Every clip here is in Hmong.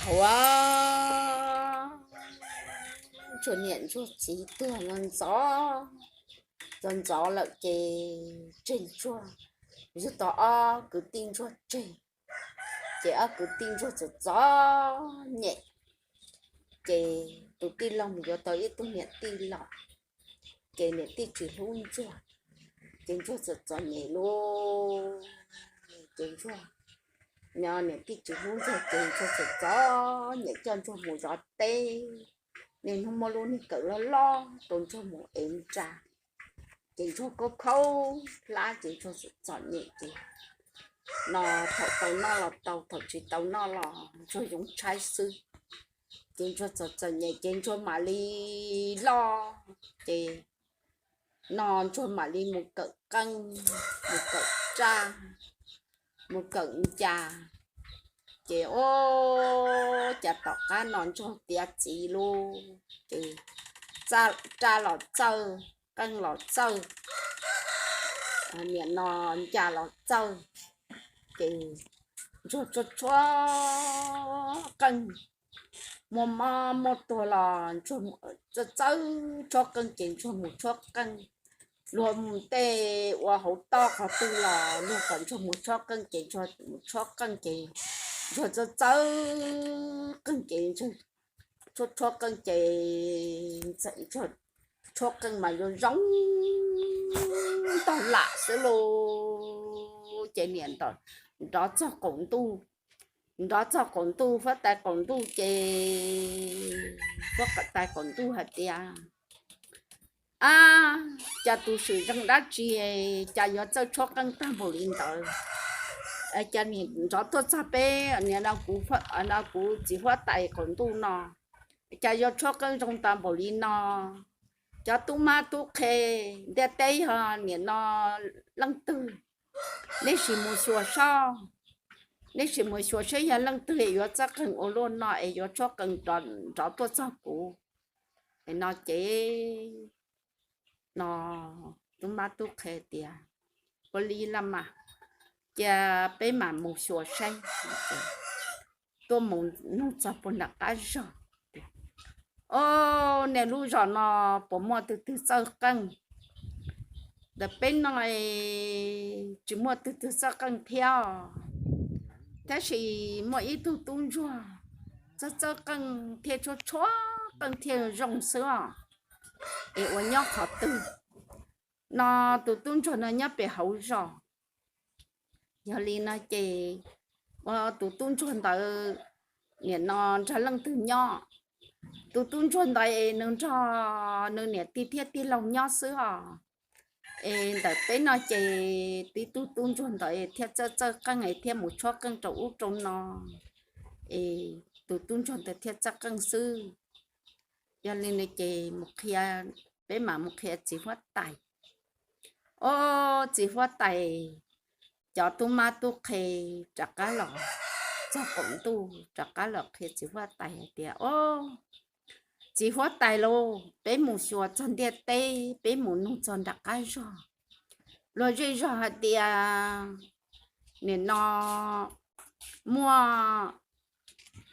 Ua, ntsuag niam ntsuag txiv tuag ntxov ntxov, ntxov ntxov lawm ces tseg ntsuag, yug tau ob kwv tij ntsuag tseg, ces ob kwv tij ntsuag txom txom nyem, ces tus tij laug mus yuav tau ib tug niam tij los, ces niam tij tsis hlub ntsuag, ces ntsuag txom txom nyem lauj, ces ntsuag, niam tij tsis hlub ntsuag ces ntsuag txom txom nyem coj ntsuag mus zov teb, niaj hnub muab lub niag kawm loj loj rau ntsuag mus ev nra, ces ntsuag khaub khaub hlab ces ntsuag txom txom nyem ces no thaum tau noj los tau, thaum tsis tau noj los ntsuag yoov tshaib xwb, ces ntsuag txom txom nyem ces ntsuag mam li loj, ces no ntsuag mam li mus kawm qeej, mus kawm raj, mus kawm ncas, ces ua cas tom qab no ntsuag tiav txiv lauj, ces raj los txawj, qeej los txawj, niam no ncas los txawj, ces ntsuag tshuab tshuab qeej, muaj mob muaj tuag los ntsuag txawj txawj tshuab qeej ces ntsuag mus tshuab qeej, luag mus tej ua hauv toj qhov twg los luag kom ntsuag mus tshuab qeej ces ntsuag mus tshuab qeej ces ntsuag txawj txawj qeej ces tshuab tshuab qeej ces tshuab qeej mas zoo zoo tag lam xwb lauj, ces niam nrov txog qaum ntuj, nrov txog qaum ntuj, huab tais qaum ntuj ces, huab tais qaum ntuj hais tias, ab, cas tus swm zeej dab tsi, cas yuav txawj tshuab qeej tag npaum li ntawd, cas nim nrov tuaj txog peb, nim no kuv, kuv txiv huab tais qaum ntuj no, cas yuav tshuab qeej zoo tag npaum li no, cov tub mab tub qhe ntiaj teb yog nim no leej twg, neb sim mus xyuas saib, neb sim mus xyuas saib yog leej twg yuav txawj qeej ua luaj no es yuav tshuab qeej nrov tuaj txog kuv, no ces no tub mab tub qhe tias, ua li los mas, cia peb mam mus xyuas saib, tuaj mus nug txog puag nram qab zos, o, nej lub zos no puas muaj twg twg txawj qeej? Ntawm peb no tsis muaj twg twg txawj qeej thiab, tab sis muaj ib tug tub ntsuag txawj txawj qeej thiaj tshuab tshuab qeej thiaj zoo xwb os, es ua nyob qhov twg? No tus tub ntsuag no nyob pem hauv zos. Yog li no ces ua tus tub ntsuag ntawd nim no nrog leej twg nyob? Tus tub ntsuag ntawd es nws nrog nws niam tij thiab tij laug nyob xwb os. Es ntawm peb no ces tib tug tub ntsuag ntawd thiaj txawj txawj qeej es thiaj mus tshuab qeej rau ub rau no, es tus tub ntsuag ntawd thiaj txawj qeej xwb. Yog li no ces mus qhia, peb mam mus qhia txiv huab tais. O, txiv huab tais cov tub mab tub qhe rov qab los txog qaum ntuj rov qab los qhia txiv huab tais hais tias, o, txiv huab tais lauj, peb mus xyuas txog ntiaj teb, peb mus nug txog nram qab zos, luag zej zog hais tias nim no muaj,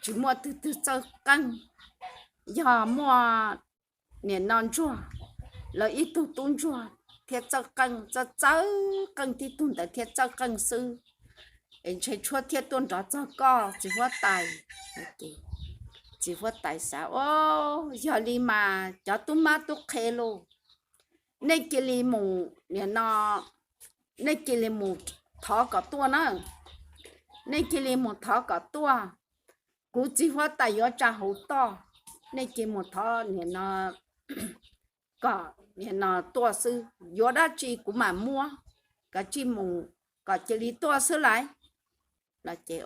tsis muaj twg twg txawj qeej, yog muaj nim no ntsuag, lawv ib tug tub ntsuag thiaj txawj qeej, txawj txawj qeej tib tug ntawd thiaj txawj qeej xwb. Es ntshe tshuab thiaj tuaj nrov txog koj txiv huab tais. Txiv huab tais xav, o, yog li mas cov tub mab tub qhe lauj, nej cia li mus nim no, nej cia li mus thov kom tuaj na, nej cia li mus thov kom tuaj. Kuv txiv huab tais yuav tsa hauv toj, nej cia li mus thov nim no kom nim no tuaj xwb, yuav dab tsi kuv mam muab, kom cia li mus, kom cia li tuaj xwb lauj. No ces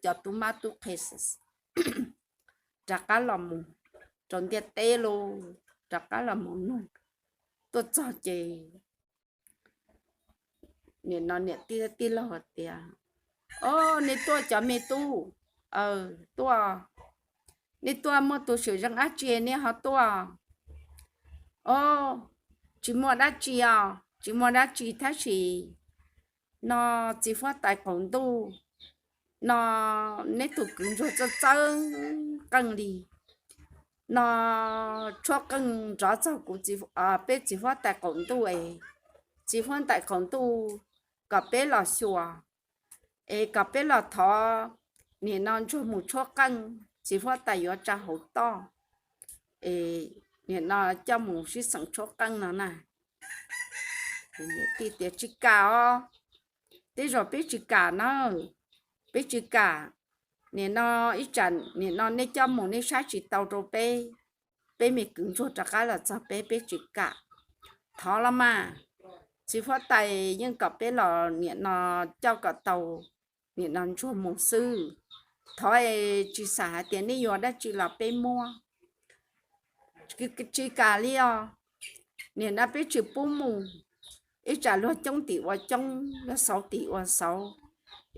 cov tub mab tub qhe rov qab los mus rau ntiaj teb lauj, rov qab los mus nug. Tuaj txog ces nim no niam tij tij laug hais tias, o, nej tuaj cov me tub, tuaj, nej tuaj muaj tus swm zeej dab tsi nej ho tuaj? O, tsis muaj dab tsi os, tsis muaj dab tsi tab sis no txiv huab tais qaum ntuj no neb tus kwv Ntsuag txawj txawj qeej li no, tshuab qeej nrov txog kuv, peb txiv huab tais qaum ntuj es txiv huab tais qaum ntuj kom peb los xyuas, es kom peb los thov nim no Ntsuag mus tshuab qeej, txiv huab tais yuav tsa hauv toj, es nim no coj mus sib xeem tshuab qeej no na. Niam tij tias tsis kam os, tej zaum peb tsis kam na, peb tsis kam. Nim no ib tsam nim no nej coj mus nej saib tsis tau rau peb, peb me kwv Ntsuag rov qab los txog peb, peb tsis kam. Thov los mas, txiv huab tais yeej kom peb los nim no coj kom tau nim no Ntsuag mus xwb. Thov es tsis xam hais tias nej yuav dab tsi los peb muab, tsis kam li os. Nim no peb tsis pub mus, ib tsam luag coob tim ua coob, luag xauv tim ua xauv,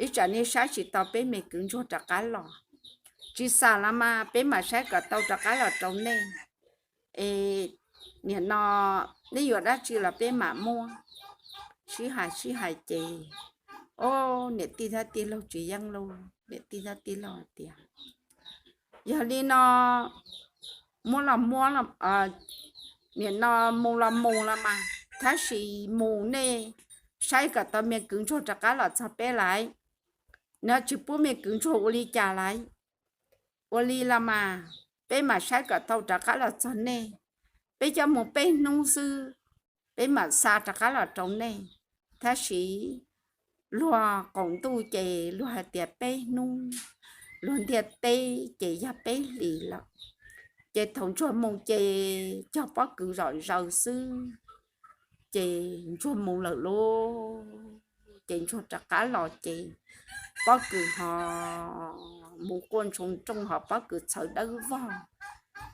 ib tsam nej saib tsis tau peb me kwv Ntsuag rov qab los. Tsis xam los mas peb mam saib kom tau rov qab los rau nej. Es nim no nej yuav dab tsi los peb mam muab. Sib hais sib hais ces, o, niam tij thiab tij laug tsis yeej lauj, niam tij thiab tij laug hais tias, yog li no muab los muab, nim no mus los mus los mas, tab sis mus nej saib kom tau me kwv Ntsuag rov qab los txog peb lawm, no tsis pub me kwv Ntsuag ua li cas lawm. Ua li los mas peb mam saib kom tau rov qab los txog nej. Peb coj mus peb hnub xwb, peb mam xa rov qab los rau nej. Tab sis luag qaum ntuj ces luag hais tias peb hnub, luag ntiaj teb ces yog peb hlis lawm. Ces thaum Ntsuag mus ces cog pob kws zom zaws xwb, ces Ntsuag mus lawm lauj. Ces Ntsuag rov qab los ces pob kws ho mus quaj ntshoo nrooj ho pob kws txhawv dawb vog,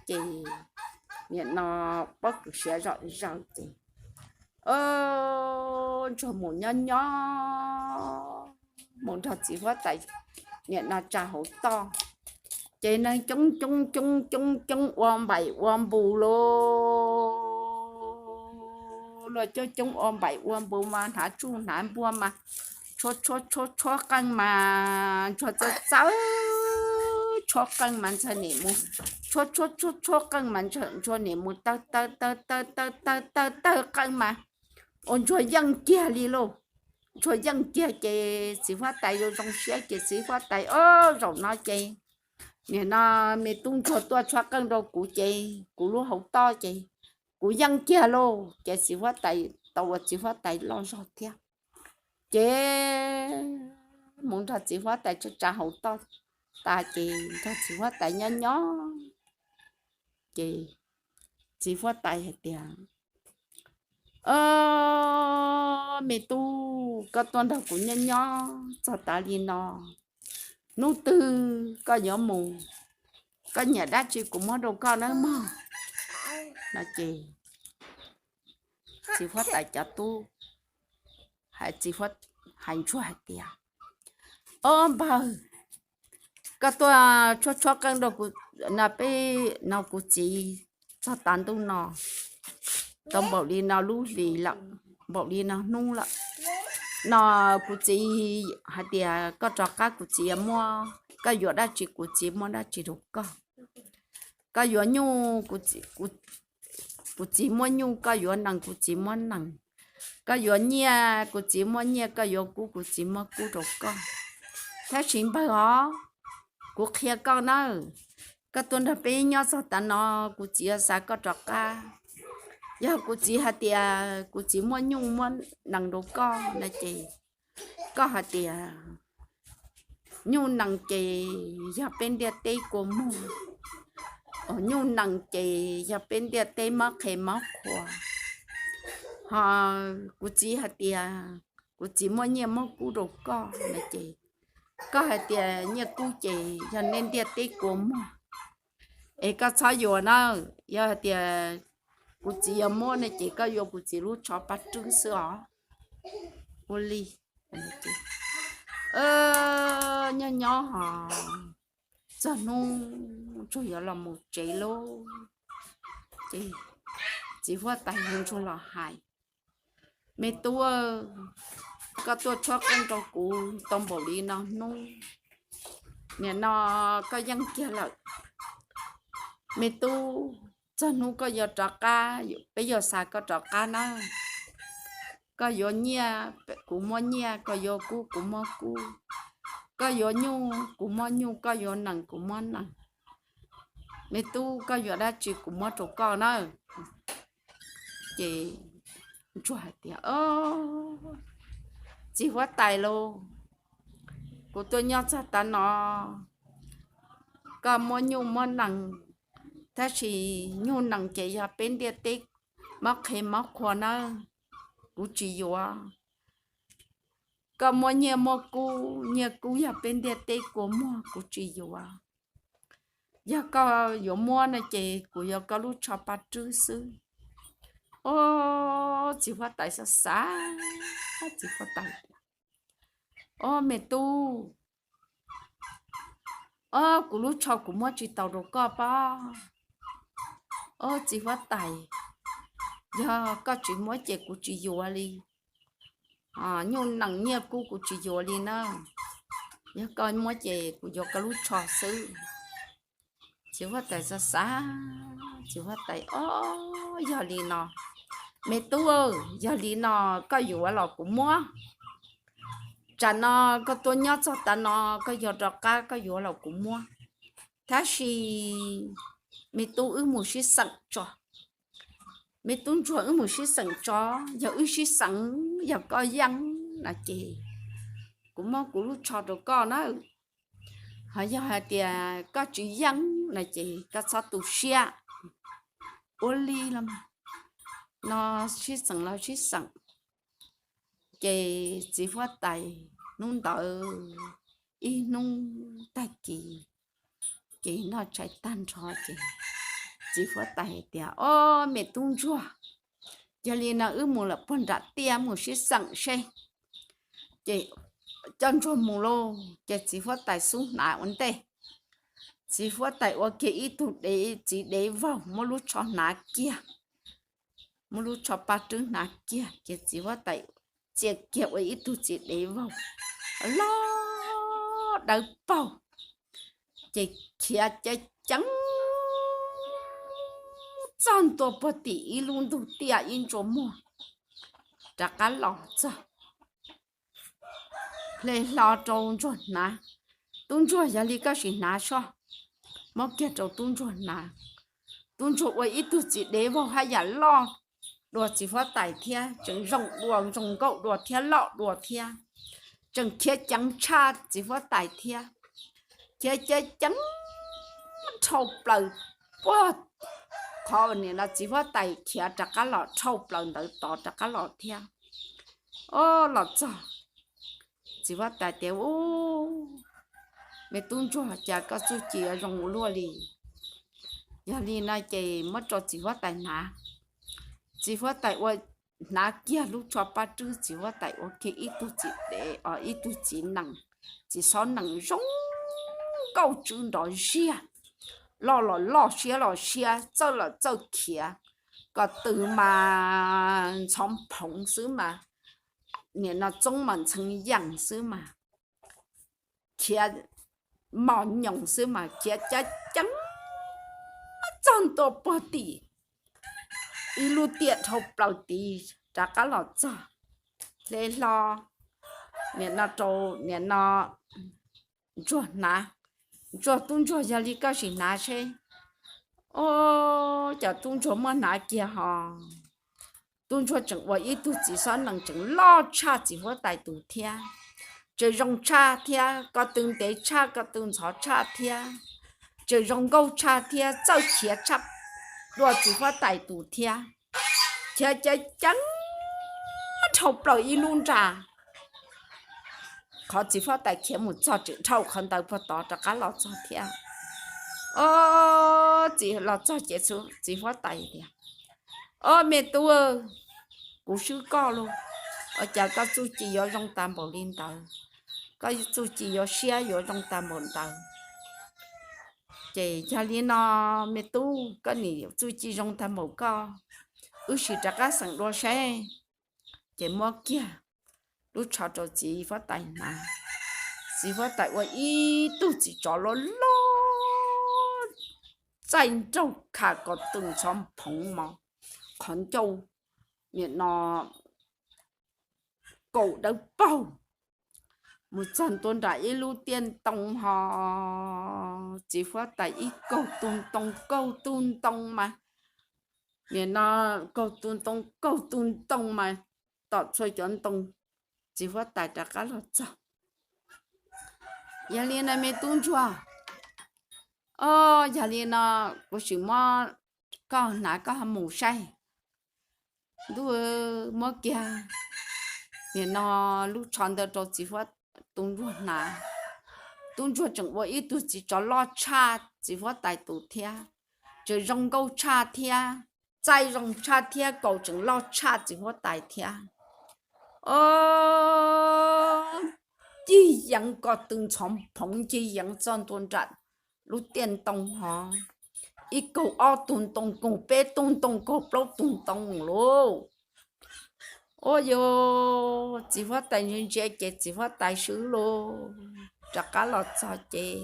ces nim no pob kws siav zom zaws ces Ntsuag mus nyob nyob mus nrog txiv huab tais nim no tsa hauv toj, ces neeg coob coob coob coob coob ua npaim ua npus lauj. Luag coob coob ua npaim ua npus mas hnav tsuj hnav npuas mas tshuab tshuab tshuab tshuab qeej mas Ntsuag txawj txawj tshuab qeej mas Ntsuag nim mus, tshuab tshuab tshuab tshuab qeej mas Ntsuag nim mus taw taw taw taw taw taw taw taw qeej mas ua Ntsuag yeej kiag li lauj. Ntsuag yeej kiag ces txiv huab tais zoo zoo siab ces txiv huab tais, o, zaum no ces nim no me tub Ntsuag tuaj tshuab qeej rau kuv ces kuv lub hauv toj ces kuv yeej kiag lauj. Ces txiv huab tais tau ua txiv huab tais loj zog thiab, ces mus nrog txiv huab tais tsa tsa hauv toj tas ces nrog txiv huab tais nyob nyob, ces txiv huab tais hais tias, o, me tub, koj tuaj nrog kuv nyob nyob txog tas li no, hnub twg koj yuav mus, koj nyiam dab tsi kuv muab rau koj nawb mog. No ces txiv huab tais cov tub hais txiv huab, hais Ntsuag hais tias, o npawg, koj tuaj tshuab tshuab qeej rau kuv no, peb no kuv txiv txog tav ntuj no tau npaum li no lub hlis lawm, npaum li no hnub lawm. No kuv txiv hais tias koj rov qab kuv txiv muab, koj yuav dab tsi kuv txiv muab dab tsi rau koj. Koj yuav nyuj, kuv txiv muab nyuj, koj yuav nees, kuv txiv muab nees, koj yuav nyiaj, kuv txiv muab nyiaj, koj yuav kub, kuv txiv muab kub rau koj. Tab sis npawg os, kuv qhia koj nawb, koj tuaj nrog peb nyob txog tav no, kuv txiv yuav xa koj rov qab. Yog kuv txiv hais tias kuv txiv muab nyuj muab nees rau koj no ces koj hais tias nyuj nees ces yog peb ntiaj teb kua muag, nyuj nees ces yog peb ntiaj teb mob qhe mob qhua. Ho kuv txiv hais tias kuv txiv muab nyiaj muab kub rau koj no ces koj hais tias nyiaj kub ces yog nej ntiaj teb kua muag, es koj txhob yuav na. Yog hais tias kuv txiv yuav muab no ces koj yuav kuv txiv lub tsho paj rwb xwb os. Ua li nyob nyob ho txog hnub Ntsuag yuav los mus tsev lauj, ces txiv huab tais hu Ntsuag los hais, me tub, koj tuaj tshuab qeej rau kuv tau npaum li no hnub, nim no koj yeej kiag lawm. Me tub, txog hnub koj yuav rov qab, peb yuav xa koj rov qab nawb. Koj yuav nyiaj, kuv muab nyiaj, koj yuav kub, kuv muab kub. Koj yuav nyuj, kuv muab nyuj, koj yuav nees, kuv muab nees. Me tub, koj yuav dab tsi kuv muab rau koj nawb. Ces ntsuag hais tias, Txiv huab tais lauj, kuv tuaj nyob txog tav no, koj muab nyuj muab nees, tab sis nyuj nees ces yog peb ntiaj teb mob qhev mob qhua nawb, kuv tsis yuav. Koj muab nyiaj muab kub, nyiaj kub yog peb ntiaj teb kua muag, kuv tsis yuav. Yog koj yuav muab no ces kuv yuav koj lub tsho paj rwb xwb. Ob, txiv huab tais xav xav, txiv huab tais, Ob, me tub, ob, kuv lub tsho kuv muab tsis tau rau koj pob. Ob, txiv huab tais, yog koj tsis muab ces kuv tsis yuav li. Nyuj nees nyiaj kub kuv tsis yuav li na. Yog koj muab ces kuv yuav koj lub tsho xwb. Txiv huab tais xav xav, txiv huab tais, Ob, yog li no, me tub, yog li no koj yuav los kuv muab. Tsam no koj tuaj nyob txog tav no, koj yog rov qab koj yuav los kuv muab. Tab sis me tub, wb mus sib xeem tso. Me tub ntsuag, wb mus sib xeem tso. Yog wb sib xeem, yog koj yeej no ces kuv muab kuv lub tsho rau koj na. Ho yog hais tias koj tsis yeej no ces koj txhob tu siab, ua li los mas. No sib xeem los sib xeem. Ces txiv huab tais hnub ntawd ib hnub tag kis, ces noj tshais tag nrho ces txiv huab tais hais tias, Ob, me tub ntsuag, yog li no wb mus lawm puag nram tiaj mus sib xeem seb. Ces coj ntsuag mus lauj, ces txiv huab tais xub hnav ua ntej. Txiv huab tais ua kiag ib tug dev, txiv dev vaug, muab lub tsho hnav kiag, muab lub tsho paj rwb hnav kiag, ces txiv huab tais txia kiag ua ib tug txiv dev vaug loj dawb paug, ces khiav ceev ceev txog ntua puag tim ib lub ntug tiaj ib ntsua muag, rov qab los txog, hle hlo rau ntsuag hnav. Tub ntsuag, yog li koj sim hnav soj. Muab kiag rau tub ntsuag hnav. Tub ntsuag ua ib tug txiv dev vaug haj yam loj dua txiv huab tais thiab, tseem zoo dua, zoo nkauj dua thiab, loj dua thiab, tseem khiav ceev tshaj txiv huab tais thiab, khiav ceev ceev dhau plaws puag qhov nim no txiv huab tais khiav rov qab los, dhau plaws ntawd tod rov qab los thiab. Ob, los txog, txiv huab tais tias, Ub, me tub ntsuag, cas koj txuj ci yuav zoo ua luaj li. Yog li no ces muab rau txiv huab tais hnav. Txiv huab tais ua, hnav kiag lub tsho paj rwb, txiv huab tais ua kiag ib tug txiv dev, ib tug txiv nees, txiv xob nees zoo nkauj tswb nrov ziag, loj los loj, siab los siab, txawj los txawj khiav, ko tw mas ntxhov phoov xwb mas, nim no txoob mas ntxhee yees xwb mas, khiav mos nyoos xwb mas khiav ceev ceev txog ntua puag tim ib lub tiaj dhau plaws tid rov qab los txog, hle hlo, nim no rau, nim no ntsuag hnav. Ntsuag, tub ntsuag, yog li koj sim hnav seb. Ob, cas tub ntsuag muab hnav kiag ho, tub ntsuag tseem ua ib tug txiv xob nees tseem loj tshaj txiv huab tais tus thiab, tseem zoo tshaj thiab, ko tw ntev tshaj, ko tw ntxhov tshaj thiab, tseem zoo nkauj tshaj thiab, txawj khiav tshaj dua txiv huab tais tus thiab. Khiav ceev ceev dhau plaws ib lub nra, qhov txiv huab tais khiav mus txog tseem dhau qhov ntawd puag tod rov qab los txog thiab. Ob, txiv los txog ces txiv huab tais tias, Ob, me tub, kuv swb koj lauj. Ua cas koj txuj ci yuav zoo tas npaum li ntawd? Koj txuj ci yuav siab yuav zoo tas npaum ntawd? Ces yog li no, me tub, koj nim txuj ci zoo tag npaum koj, wb sim rov qab xeem dua seb. Ces muab kiag lub tsho rau txiv huab tais hnav. Txiv huab tais ua ib tug txiv tsov loj loj, txaij nraug kha ko tw ntxhov phoov mos, qhov ncauj nim no kaum dawb paug, mus txog ntua nram ib lub tiaj ntoo ho txiv huab tais ib kaug tu ntoo kaug tu ntoo mas, nim no kaug tu ntoo kaug tu ntoo mas, tom txhua cov ntoo, txiv huab tais rov qab los txog. Yog li no me tub ntsuag, o, yog li no kuv sim muab koj hnav koj ho mus saib. Ntuj, muab kiag nim no lub tsho ntawd rau txiv huab, tub ntsuag hnav. Tub ntsuag tseem ua ib tug txiv tsov loj tshaj txiv huab tais tus thiab, tseem zoo nkauj tshaj thiab, txaij zoo tshaj thiab, kaus tseem loj tshaj txiv huab tais thiab. O, cig yeev ko tw ntxhov phoov cig yeev txog ntua nram lub tiaj ntoo ho ib kaug ob tug ntoo, kaug peb tug ntoo, kaug plaub tug ntoo lauj. Ua yog txiv huab tais ntsia ntsia ces txiv huab tais swb lauj, rov qab los txog ces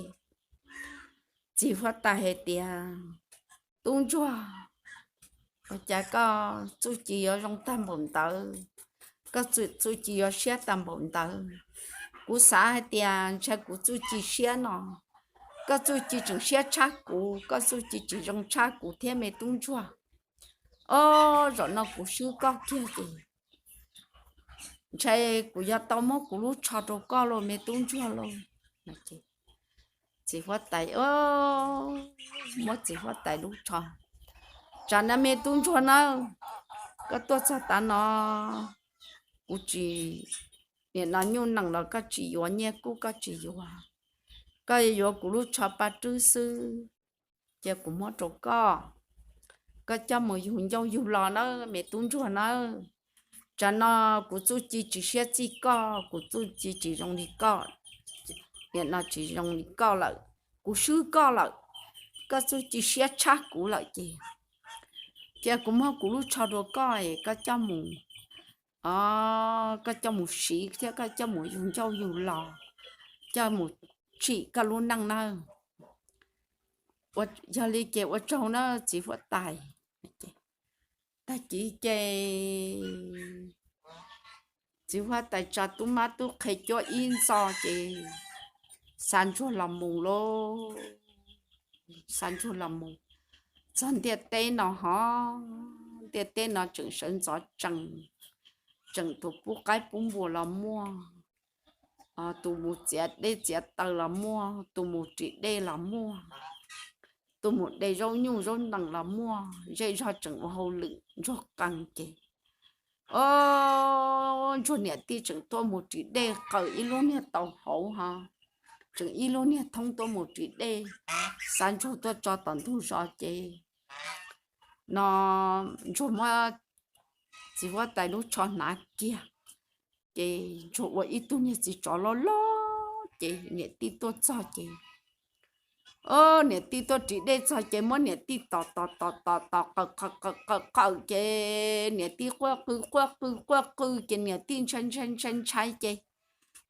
txiv huab tais hais tias, tub ntsuag, ua cas koj txuj ci yuav zoo tag npaum ntawd, koj txuj ci yuav siab tag npaum ntawd? Kuv xav hais tias ntshai kuv txuj ci siab no, koj txuj ci tseem siab tshaj kuv, koj txuj ci tsis zoo tshaj kuv thiab me tub ntsuag. O, zaum no kuv swb koj kiag ces ntshai kuv yuav tau muab kuv lub tsho rau koj lauj me tub ntsuag lauj. Txiv huab tais, muab txiv huab tais lub tsho, tsam no me tub ntsuag nawb, koj tuaj txog tav no, kuv tsis, nim no nyuj nees los koj tsis yuav, nyiaj kub koj tsis yuav, koj yuav kuv lub tsho paj rwb xwb, cia kuv muab rau koj, koj coj mus yug ncauj yug lo nawb me tub ntsuag nawb. Tsam no kuv txuj ci tsis siab txij koj, kuv txuj ci tsis zoo li koj, nim no tsis zoo li koj lawm, kuv swb koj lawm, koj txuj ci siab tshaj kuv lawm ces cia kuv muab kuv lub tsho rau koj es koj coj mus, o, koj coj mus siv thiab koj coj mus yug ncauj yug lo, coj mus tsim koj lub neej nawb. Yog li ces ua tsaug na txiv huab tais. Tag kis ces txiv huab tais tsa tub mab tub qhe cuab ib ntxo ces xa ntsuag los mus lauj, xa ntsuag los mus txog ntiaj teb no ho, ntiaj teb no tseem sawv ntxov tsees, tseem tus pub qaib pub npua los muaj, tus mus txiav dej txiav taws los muaj, tus mus ris dej los muaj, tus mus de zaub nyuj zaub nees los muaj, zej zog tseem ua hauj lwm ntsuag qees ces, o, ntsuag niam tij tseem tuaj mus ris dej qaws ib lub niag tau hauv ho, tseem ib lub niag thoob tuaj mus ris dej, xa ntsuag tuaj tso tom ntug zos ces no ntsuag muab txiv huab tais lub tsho hnav kiag ces ntsuag ua ib tug niag txiv tsov loj loj ces niam tij tuaj txog ces, o, niam tij tuaj ris dej txog ces muab niam tij tos tos tos tos tos qaws qaws qaws qaws qaws ces niam tij quaj qw quaj qw quaj qw ces niam tij ntshai ntshai ntshai ntshai ces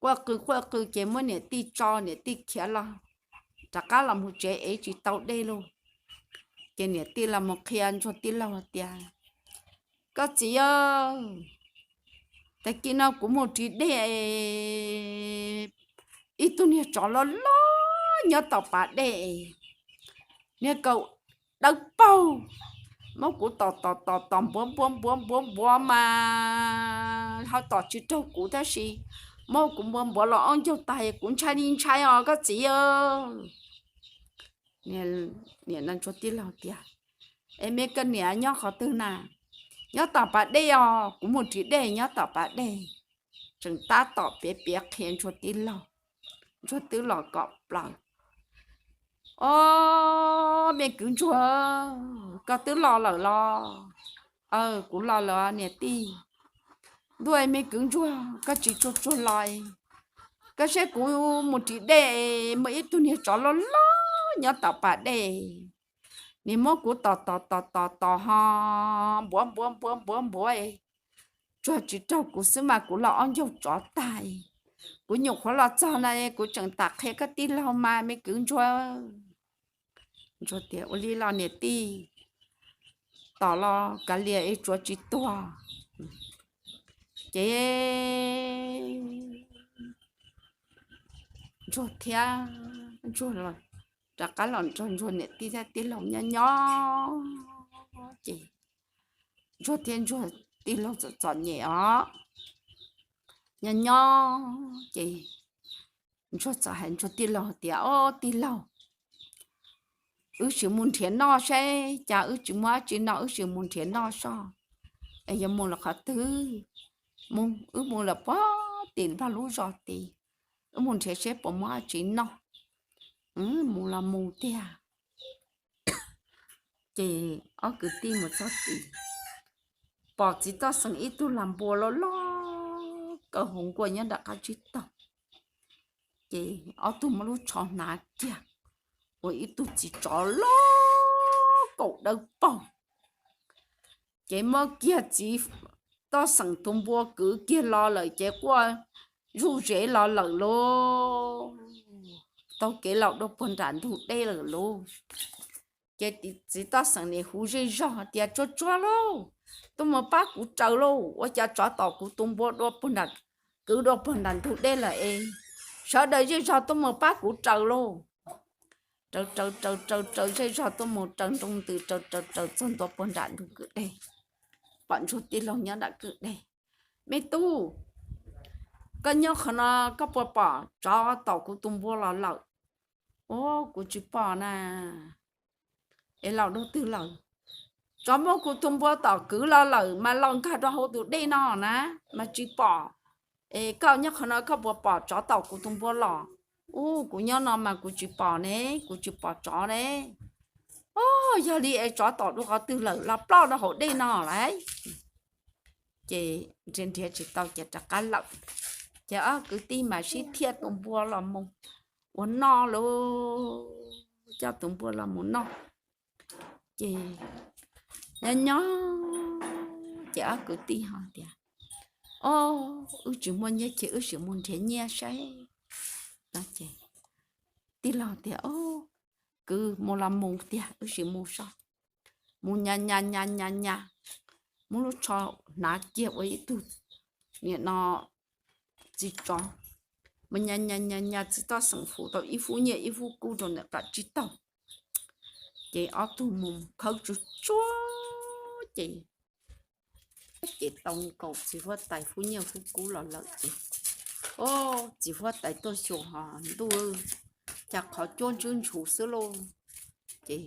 quaj qw quaj qw ces muab niam tij tso niam tij khiav los, rov qab los mus tsev es tsis tau dej lauj. Ces niam tij los mus qhia ntsuag tij laug tias, koj txiv aw, tag kis no kuv mus ris dej, ib tug niag tsov loj loj nyob tom pas dej, niag kaus dawb paug, muab kuv tom tom tom tom npuav npuav npuav npuav npuav mas ho tom tsis raug kuv tab sis muab kuv npuav npuav los ob ncaug tag kuv ntshai li ntshai os koj txiv aw. Niam no ntsuag tij laug tias, es me koj niam nyob qhov twg na? Nyob tom pas dej os, kuv mus ris dej nyob tom pas dej. Tseem tab tom piav piav qhia ntsuag tij laug, ntsuag twb los kom plaws. Ob, me kwv ntsuag, koj twb los lawm los? Aw, kuv los lawm niam tij. Ntuj, me kwv ntsuag, koj tsis tsuag tsuag los, koj saib kuv mus ris dej, muaj ib tug niag tsov loj loj nyob tom pas dej, nws muab kuv tom tom tom tom tom ho npuav npuav npuav npuav npuav, tsuag tsis raug kuv xwb mas kuv los ob ncaug tsov tag. Kuv nyuam qhuav los txog na, kuv tseem tam qhia koj tij laug mas me kwv Ntsuag. Ntsuag tias, Ua li los niam tij, tos los kav liam es tsuav tsis tuag. Ces Ntsuag thiab Ntsuag rov qab los nrog Ntsuag niam tij thiab tij laug nyob nyob ces Ntsuag thiab Ntsuag tij laug txom txom nyem os, nyob nyob ces Ntsuag txawm hais Ntsuag tij laug tias, Ob tij laug, wb sim mus nrhiav noj saib, cas wb tsis muaj dab tsi noj, wb sim mus nrhiav noj soj. Es yuav mus lawm qhov twg? Mus, wb mus lawm puag tim Nplog lub zos tid, wb mus nrhiav seb puas muaj dab tsi noj. Mus los mus tiag. Ces ob kwv tij mus txog tid, pom txiv toj xeem ib tug lag npua loj loj kaw hauv nkuaj nyob nram qab tsib taug. Ces ob tug muab lub tsho hnav kiag ua ib tug txiv tsov loj kaum dawb paug. Ces muab kiag txiv toj xeem tus npua kwv kiag los lawm ces quaj zuj zus los lawm lauj. Taug kev los dua puag nram ntug dej lawm lauj. Ces txiv toj xeem nim hu zej zog tias, Tsuag tsuag lauj, tuaj mus pab kuv raws lauj, ua cas tsov tom kuv tus npua dua puag nram, kwv dua puag nram ntug dej lawm es sawv daws zej zog tuaj mus pab kuv raws lauj. Raws raws raws raws raws zej zog tuaj mus raws nroo ntws raws raws raws txog ntua puag nram ntug kwj deg, pom Ntsuag tij laug nyob nram kwj deg. Me tub, koj nyob qhov no koj puas pom tsov tom kuv tus npua los lawm? Ub, kuv tsis pom na. Es los dua twg lawm? Tsov muab kuv tus npua tom kwv los lawm mas los nkag rau hauv tus dej no na, mas tsis pom. Es koj nyob qhov no koj puas pom tsov tom kuv tus npua los? Ub, kuv nyob no mas kuv tsis pom ne, kuv tsis pom tsov ne. Ub, yog li es tsov tom dua qhov twg lawm los ploj rau hauv dej no lauj? Ces nrhiav nrhiav tsis tau ces rov qab lawm. Ces ob kwv tij mas sib thiaj tus npua los mus ua noj lauj, coj tus npua los mus noj. Ces nyob nyob ces ob kwv tij ho tias, Ob, wb tsis muaj nyiaj ces wb sim mus nrhiav nyiaj saib. Ces tij laug tias, Ob, kwv, mus los mus tiag, wb sim mus so. Mus nyas nyas nyas nyas nyas, muab lub tsho hnav kiag ua ib tug, nim no, txiv tsov, mus nyas nyas nyas nyas txiv toj xeem hu tau ib fub nyiaj ib fub kub rau nram qab tsib taug. Ces ob tug mus khawb tsuag tsuag ces, ces tau nkaus txiv huab tais fub nyiaj fub kub los lawm ces, ob, txiv huab tais tuaj xyuas ho ntuj, cas qhov cuab ntswb ntshuv xwb lauj. Ces,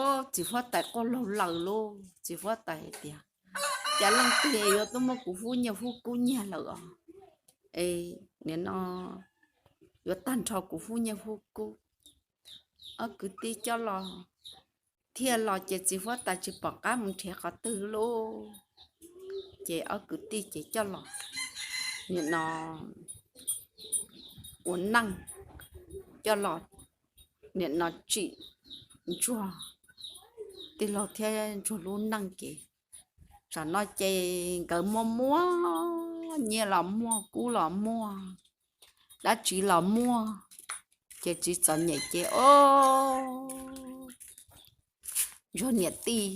ob, txiv huab tais quaj laug laws lauj, txiv huab tais hais tias, Cas leej twg yuav tuaj muab kuv fub nyiaj fub kub nyiag lawm os? Es nim no yuav tag nrho kuv fub nyiaj fub kub. Ob kwv tij coj los, thiaj los ces txiv huab tais tsis pom qab mus nrhiav qhov twg lauj. Ces ob kwv tij ces coj los, nim no ua neej, coj los, nim no tsim Ntsuag tij laug thiab Ntsuag lub neej ces, tsam no ces nkawd muaj muaj, nyiaj los muaj, kub los muaj, dab tsi los muaj, ces txiv txom nyem ces, ob, Ntsuag niam tij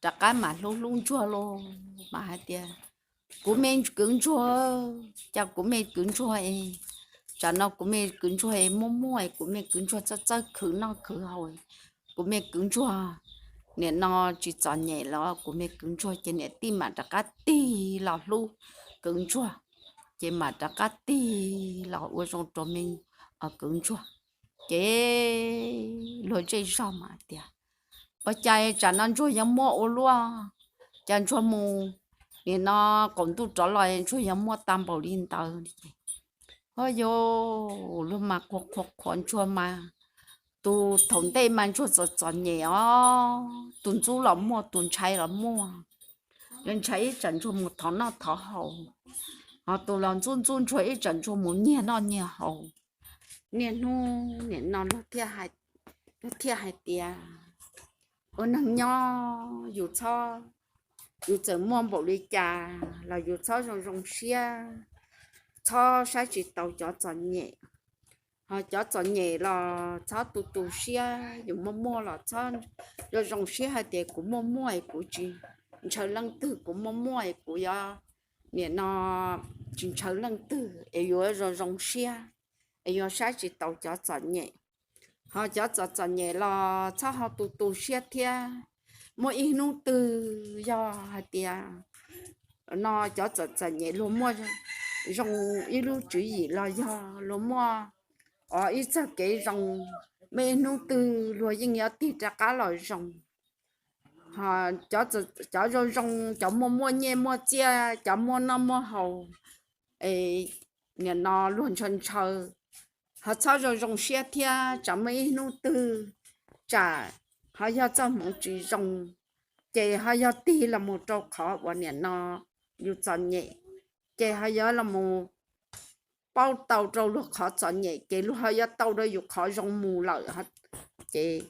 rov qab mam hlub hlub Ntsuag lauj, mas hais tias, Kuv me kwv Ntsuag, cas kuv me kwv Ntsuag es, tsam no kuv me kwv Ntsuag es muaj muaj es kuv me kwv Ntsuag txawj txawj khwv noj khwv haus, kuv me kwv Ntsuag nim no tsis txom nyem los kuv me kwv Ntsuag ces niam tij mam rov qab tig los hlub kwv Ntsuag, ces mam rov qab tig los ua zoo rau me kwv Ntsuag. Ces luag zej zog mas tias, Ua cas tsam no Ntsuag yuav muaj ua luaj, cas Ntsuag mus, nim no qaum ntuj rov los Ntsuag yuav muaj tag npaum li ntawd. Ho yog luag mas qhuas qhuas qhuas Ntsuag mas, tus thaum ntej mas Ntsuag txom txom nyem os, tus ntxub los muaj, tus ntshai los muaj, yuav ntshai ib tsam Ntsuag mus thov noj thov haus, ho tus los ntxub ntxub Ntsuag ib tsam Ntsuag mus nyiag noj nyiag haus. Niaj hnub nim no luag thiaj, luag thiaj hais tias, ua neeg nyob yus txhob, yus txawm muaj npaum li cas los yus txhob zoo zoo siab, txhob saib tsis taus cov txom nyem. Ho cov txom nyem los txhob tu tu siab, yus muaj muaj los txhob zoo zoo siab hais tias kuv muaj muaj es kuv tsis ntshaw leej twg, kuv muaj muaj es kuv yuav nim no tsis ntshaw leej twg, es yuav zoo zoo siab, es yuav saib tsis taus cov txom nyem. Ho cov txom txom nyem los txhob ho tu tu siab thiab. Muaj ib hnub twg yog hais tias no cov txom txom nyem luag muaj zoo ib lub tswv yim los yog luag muaj ib txoj kev zoo, muaj ib hnub twg luag yeej yuav tig rov qab los zoo. Ho cov zoo zoo, cov muaj muaj nyiaj muaj txiaj, cov muaj noj muaj haus, nim no luag ntshaw ntshaw, ho txhob zoo zoo siab thiab, tsam muaj ib hnub twg tsam ho yog txoj hmoov tsis zoo, ces ho yog tig los mus rau qhov uas nim no yus txom nyem, ces ho yuav los mus paub tau rau luag qhov txom nyem, ces luag ho yuav tau rau yus qhov zoo mus lawm. Ces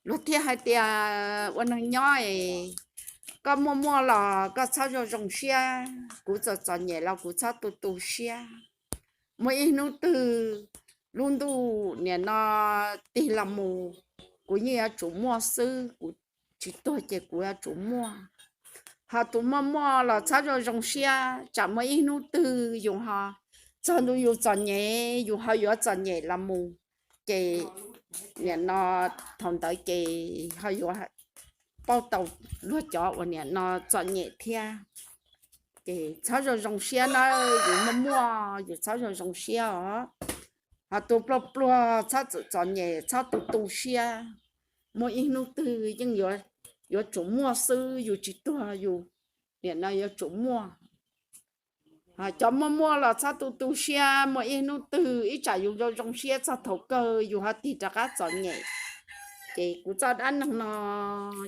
luag thiaj hais tias ua neeg nyob es koj muaj muaj los koj txhob zoo zoo siab, kuv txom txom nyem los kuv txhob tu tu siab. Muaj ib hnub twg lub ntuj nim no tig los mus, kuv yeej yuav tsum muaj xwb, kuv tsis tuag ces kuv yuav tsum muaj. Ho tus muaj muaj los txhob zoo zoo siab, tsam muaj ib hnub twg yus ho txog ntua yus txom nyem, yus ho yuav txom nyem los mus, ces nim no thaum ntawd ces ho yuav paub tau luag cov uas nim no txom nyem thiab. Ces txhob zoo zoo siab nawb, yus muaj muaj yus txhob zoo zoo siab os. Ho tus pluag pluag txhob txwm txom nyem, txhob tu tu siab. Muaj ib hnub twg yeej yuav tsum muaj xwb, yus tsis tuag yus nim no yuav tsum muaj. Ho cov muaj muaj los txhob tu tu siab, muaj ib hnub twg ib tsam yus zoo zoo siab txog thaum kawg yus ho tig rov qab txom nyem. Ces kuv txoj dab neeg no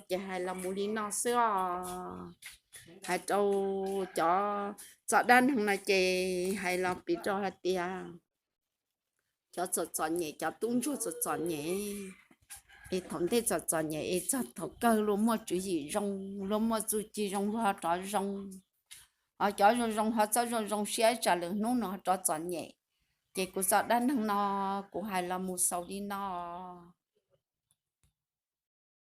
ces hais los mus li no xwb os. Hais rau cov txoj dab neeg no ces hais los piv rau hais tias cov txom txom nyem, cov tub ntsuag txom txom nyem, es thaum ntej txom txom nyem es txog thaum kawg luag muaj tswv yim zoo, luag muaj txuj ci zoo, luag ho rov zoo. Ho cov zoo zoo ho txhob zoo zoo siab, tsam lwm hnub nws ho rov txom nyem. Ces kuv txoj dab neeg no kuv hais los mus xaus li no.